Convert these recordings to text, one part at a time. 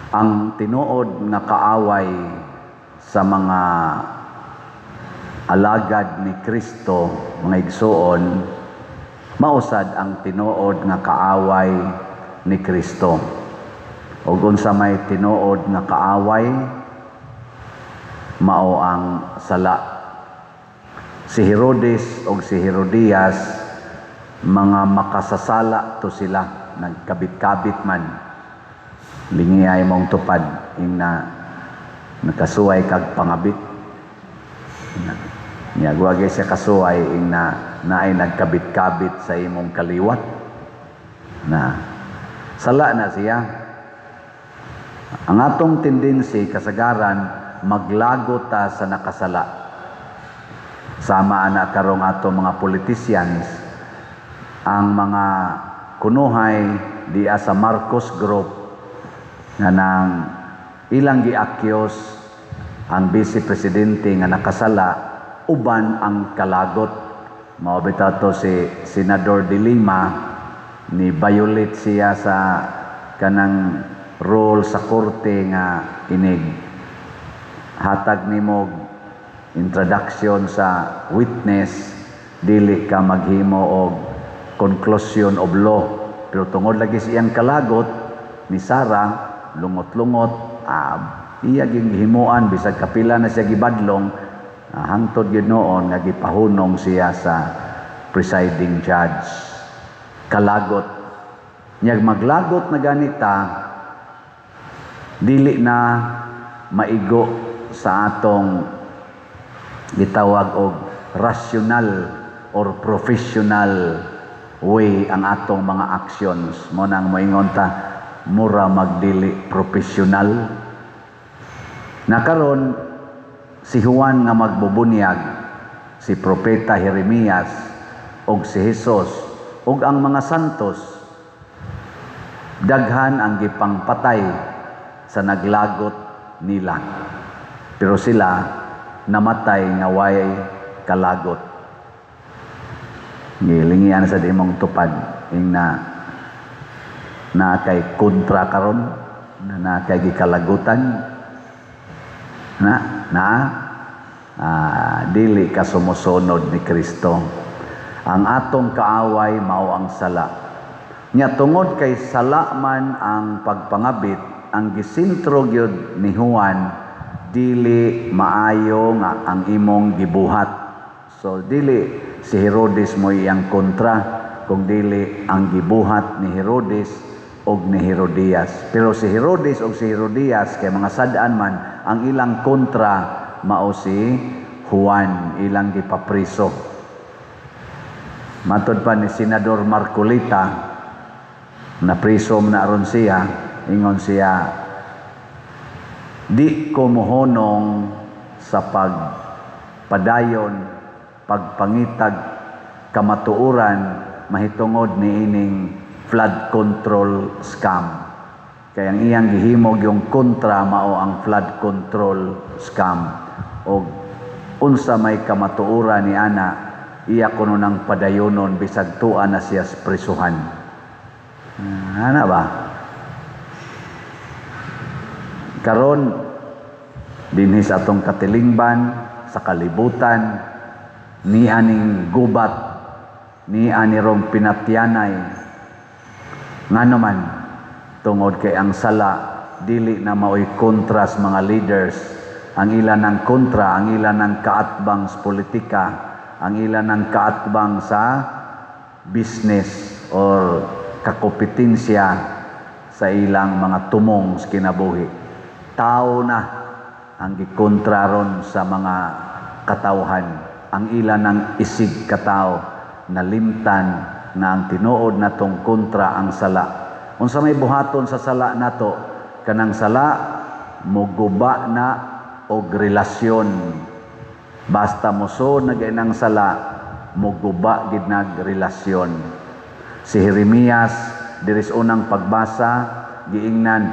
Ang tinuod nga kaaway sa mga alagad ni Kristo, mga igsuon, mao sad ang tinuod nga kaaway ni Kristo. Ug unsa may tinuod nga kaaway? Mao ang sala. Si Herodes ug si Herodias, mga makasasala to sila, nagkabit-kabit man. Lingiay mong tupad ing na nakasuway kag pangabit. Nya wagay siya kasuway ing na naay nagkabit-kabit sa imong kaliwat. Na sala na siya. Ang atong tendency kasagaran, maglagot ta sa nakasala. Sama ana karong ato mga politicians, ang mga kunuhay diya sa Marcos Group nga nang ilang gi-accuse ang vice presidente nga nakasala, uban ang kalagot. Mao bitaw to si Senador De Lima, ni violate siya sa kanang role sa korte nga inig hatag nimo introduction sa witness, dili ka maghimo og conclusion of law. Pero tungod lagi sa iyang kalagot ni Sara, lungot-lungot, iya ging himuan bisag kapila na siya gibadlong, hangtod gyud noon nga gipahunong siya sa presiding judge. Kalagot. Nyag maglagot na ganita, dili na maigo sa atong gitawag og rational or professional way ang atong mga actions. Mo nang moingon ta, mura magdili professional. Na karon, si Juan nga magbubunyag, si Propeta Jeremias ug si Jesus ug ang mga santos, daghan ang gipangpatay sa naglagot nila, pero sila namatay nga way kalagot. Gilingian sa imong tupad ing na na kay kontra karon na na kay gikalagutan na na dili ka sumusunod ni Kristo. Ang atong kaaway mao ang sala. Nya tungod kay sala man ang pagpangabit, ang gisintro gyud ni Juan, dili maayo nga ang imong gibuhat. So dili si Herodes mo iyang kontra, kung dili ang gibuhat ni Herodes og ni Herodias. Pero si Herodes og si Herodias kay mga sad-an man, ang ilang kontra mao si Juan, ilang gipapriso. Matod pa ni Senador Marcoleta, na priso na aron siya, ingon siya, "Di ko mohonong sa pagpadayon, pagpangitag kamatuoran mahitungod ni ining flood control scam." Kaya ang iyang gihimog yung kontra mao ang flood control scam. Og unsa may kamatuoran ni ana, iya kuno nang padayonon bisag tua na siya sa prisuhan. Ana ba? Karon dinhi sa atong katilingban, sa kalibutan, ni aning gubat, ni ani rong pinatyanay. Ngano man? Tungod kay ang sala dili na maoy kontra sa mga leaders. Ang ilan ng kontra, ang ilan ng kaatbang sa politika, ang ilan ng kaatbang sa business or kakompetensya sa ilang mga tumong sa kinabuhi. Tao na ang gikontra ron sa mga katawhan. Ang ilan ng isig katao, nalimtan na ang tinuod natong kontra ang sala. Unsa may buhaton sa sala nato? Kanang sala muguba na og relasyon. Basta moso na ang sala, muguba gid nag relasyon. Si Jeremias diri sa unang pagbasa, giingnan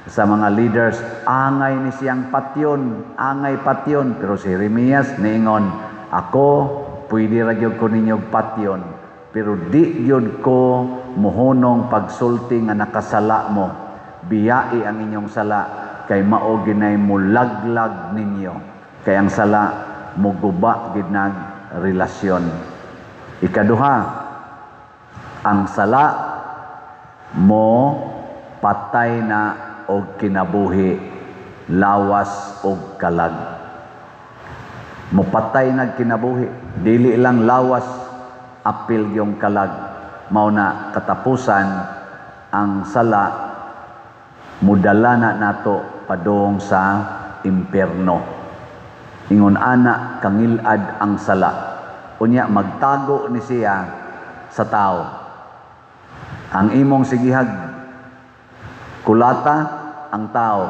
sa mga leaders, angay ni siyang patyon, angay patyon. Pero si Jeremias niingon, "Ako pwede ra gyud ko ninyo patyon, pero di gyud ko mohunong pagsulti nga nakasala mo." Biyai ang inyong sala kay mao ginay mulaglag ninyo. Kay ang sala muguba gid nag relasyon. Ikaduha, ang sala mo patay na og kinabuhi, lawas og kalag. Mopatay nag kinabuhi, dili lang lawas, apil yung kalag. Mao na katapusan, ang sala mudala na nato padung sa impierno. Ingon ana kangilad ang sala. Unya magtago ni siya sa tao. Ang imong sigihag kulata ang tao,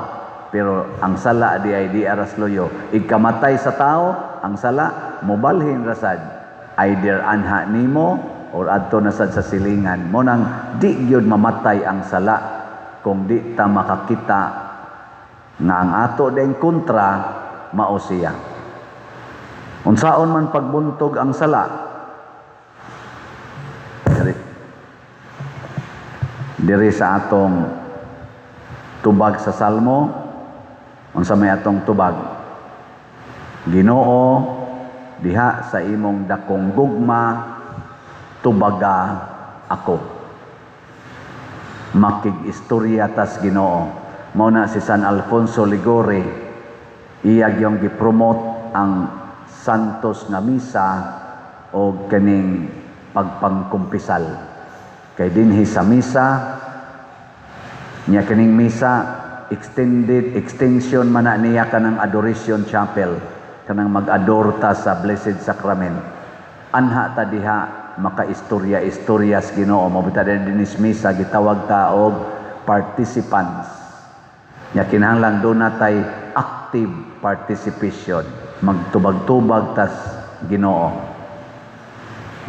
pero ang sala di ay di aras loyo. Ikamatay sa tao ang sala, mobalhin rasad either anha nimo or adto na sad sa silingan mo. Nang di gyud mamatay ang sala kung di ta makakita nga ang ato ding kontra mao siya. Unsaon man pagbuntog ang sala? Diri sa atong tubag sa Salmo, unsa may atong tubag? "Ginoo, diha sa imong dakong gugma, tubaga ako." Makig-istorya tas Ginoo. Mao na si San Alfonso Liguori, iya gyung gipromote ang Santos nga Misa o kaning pagpangkumpisal. Kay dinhi sa misa niya, kining misa extended extension man na niya kanang Adoration Chapel, kanang mag-adore ta sa Blessed Sacrament. Anha ta diha makaistorya-istorya sa Ginoo. Mo bitaw dinis misa gitawag ta og participants. Nya kinahanglan do natay active participation, magtubag-tubag tas Ginoo.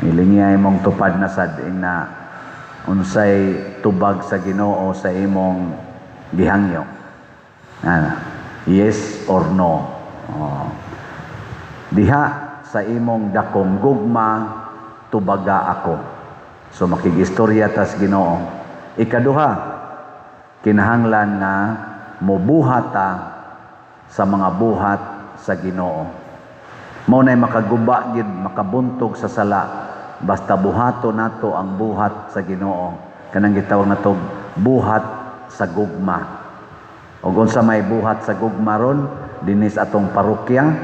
Ilingiay mong tupad na sad ina unsay tubag sa Ginoo sa imong gihangyo. Ah, yes or no? Oh. "Diha sa imong dakong gugma, tubaga ako." So makigistorya tas Ginoo. Ikaduha, kinahanglan nga mobuhat ta sa mga buhat sa Ginoo. Mao nay makaguba gid, makabuntog sa sala basta buhato nato ang buhat sa Ginoo, kanang gitawag nato buhat sa gugma. Ug unsa may buhat sa gugma ron dinis atong parokya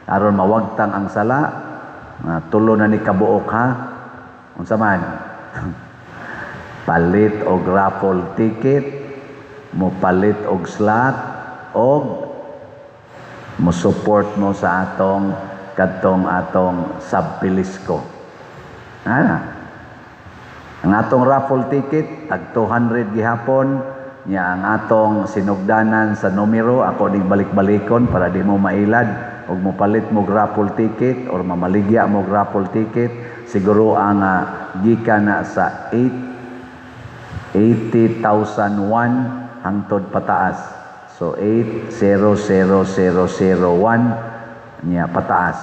aron mawagtang ang sala? Nga tulo na ni kabuok ha. Unsa man? Palit og raffle ticket, mo palit og slot, og mo support mo sa atong kadtong atong subpilisco. Ana. Ang atong raffle ticket tag 200 gihapon niya. Ang atong sinugdanan sa numero, ako ding balik-balikon para di mo mailad og mopalit mo raffle ticket or mamaligya mo raffle ticket, siguro ang gikan na sa 8 80,001 hangtod pataas. So 800001 niya pataas.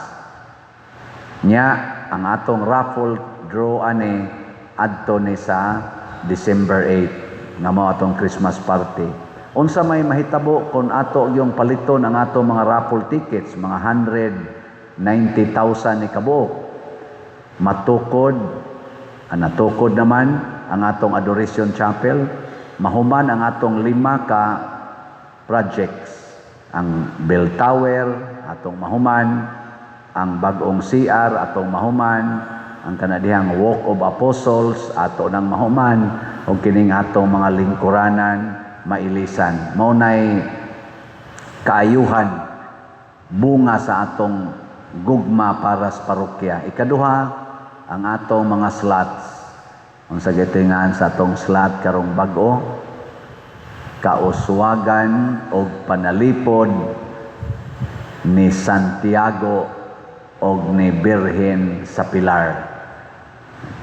Nya ang atong raffle draw ani adto ni sa December 8 nga mao atong Christmas party. Unsa may mahitabo kung ato yung paliton ang ato mga raffle tickets, mga 190,000 ni kabuok? Matukod, ang natukod naman ang atong Adoration Chapel, mahuman ang atong lima ka projects. Ang bell tower, atong mahuman, ang bagong CR, atong mahuman, ang kanadihang Walk of Apostles, ato nang mahuman, ug kining atong mga lingkuranan mailisan. Mao nay kaayuhan, bunga sa atong gugma para sa parokya. Ikaduha, ang atong mga slots. Unsa gitingahan sa atong slot karong bag-o? Kauswagan og panalipod ni Santiago og ni Birhen sa Pilar.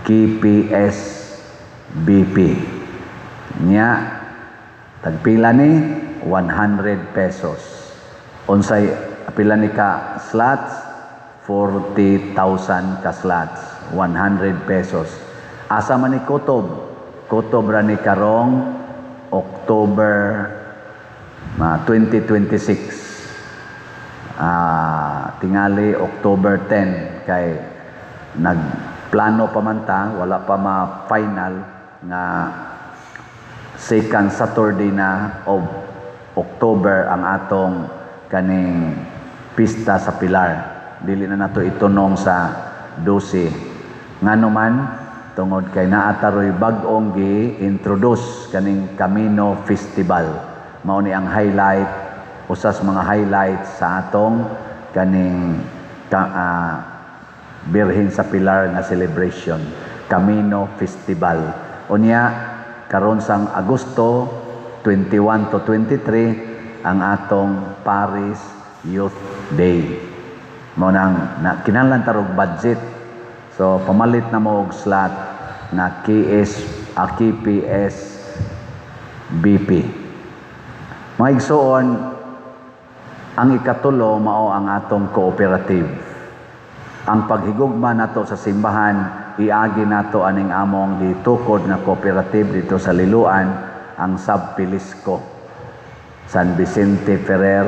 KPSBP. Nya tagpila ni? 100 pesos. Unsay pila ni ka slots? 40,000 ka slots. 100 pesos. Asa man ni kutob? Kutob ra ni karong October 2026. Tingali October 10 kay nagplano pa man ta, wala pa ma-final nga second Saturday na of October ang atong kaning pista sa Pilar. Dili na nato itunong sa 12. Ngano man, tungod kay naa taroy bag-ong gi-introduce kaning Camino Festival. Mao ni ang highlight, usas mga highlights sa atong kaning Birhen sa Pilar nga celebration, Camino Festival. Unya karon sang Agosto 21 to 23 ang atong Parish Youth Day. Mao nang na kinahanglan tarog budget. So pamalit na mo og slot na KS KPS BP. Mga igsoon, ang ikatulo mao ang atong cooperative. Ang paghigugma nato sa simbahan, iagi nato aning among gitukod nga cooperative dito sa Liloan, ang Sabpilisco, San Vicente Ferrer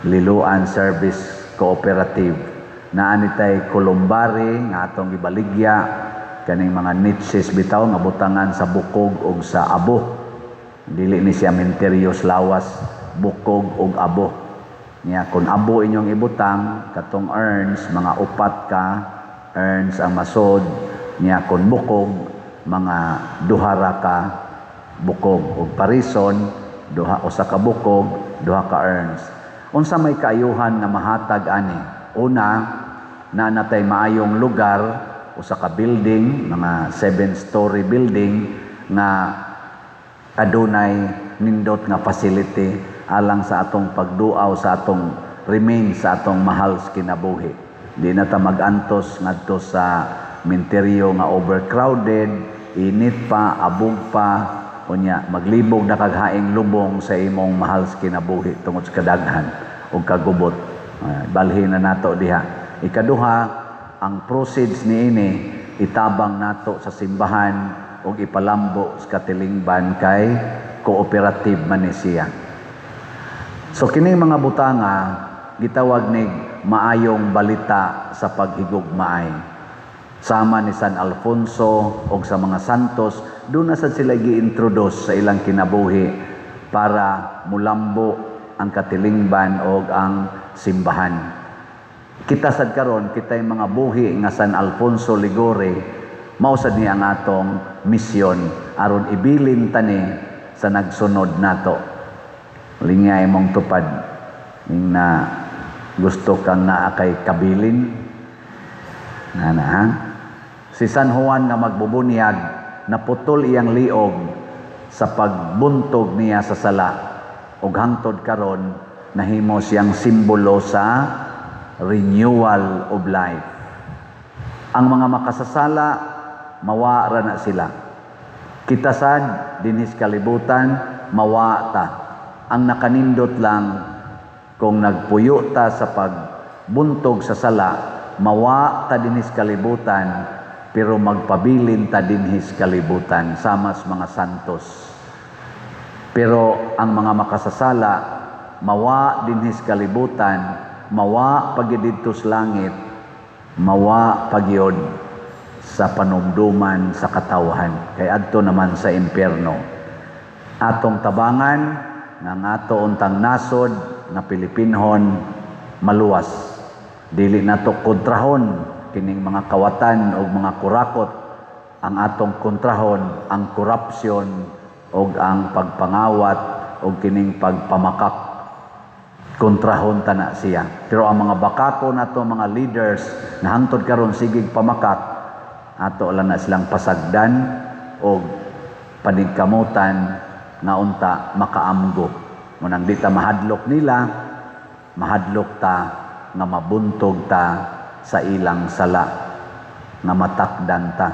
Liloan Service Cooperative. Naa ni tay columbary nga atong gibaligya, kaning mga niches bitaw nga butangan sa bukog ug sa abo. Dili ni siya menteryos lawas, bukog ug abo. Nya kung abo inyong ibutang, katong urns, mga upat ka urns ang masod. Nya kung bukog, mga duha ra ka bukog, ug parison duha, usa ka bukog, duha ka urns. Unsa may kaayuhan nga mahatag ani? Una, naa natay maayong lugar, usa ka building, mga 7-story building nga adunay nindot nga facility alang sa atong pagduaw sa atong remains sa atong mahal sa kinabuhi. Di na ta magantos ngadto sa menteryo nga overcrowded, init pa, abog pa, unya maglibog na kag haing lubong sa imong mahal sa kinabuhi tungod sa kadaghan ug kagubot. Balhin na nato diha. Ikaduha, ang proceeds niini itabang nato sa simbahan ug ipalambo sa katilingban kay cooperative man ni siya. So kining mga butanga gitawag nig maayong balita sa paghigugmaay. Sama ni San Alfonso og sa mga santos, doon na sad sila gi-introduce sa ilang kinabuhi para mulambo ang katilingban og ang simbahan. Kita sad karon, kita'y mga buhi nga San Alfonso Liguori, mao sad ni ang atong misyon aron ibilin tani sa nagsunod nato. Lingay mong tupad ning na gusto kang naa kay kabilin na na, ha? Si San Juan nga magbubunyag, naputol iyang liog sa pagbuntog niya sa sala, ug hangtod karon nahimo siyang simbolo sa renewal of life. Ang mga makasasala, mawa ra na sila. Kita sad dinhis kalibutan, mawa ta. Ang nakanindot lang kung nagpuyo ta sa pagbuntog sa sala, mawa ta dinhis kalibutan, pero magpabilin ta dinhis kalibutan sama sa mga santos. Pero ang mga makasasala, mawa dinhis kalibutan, mawa pagyud didto sa langit, mawa pagyod sa panumduman sa katawhan kay adto naman sa impyerno. Atong tabangan nga ang ato untang nasod nga Pilipinhon maluwas. Dili nato kontrahon kining mga kawatan o mga kurakot. Ang atong kontrahon ang korupsyon o ang pagpangawat o kining pagpamakak. Kontrahon ta na siya. Pero ang mga bakako nato mga leaders na hangtod karon sigig pamakak, ato lang na silang pasagdan o panigkamutan nga unta makaamgo. Munang di ta mahadlok nila, mahadlok ta nga mabuntog ta sa ilang sala, nga matakdan ta.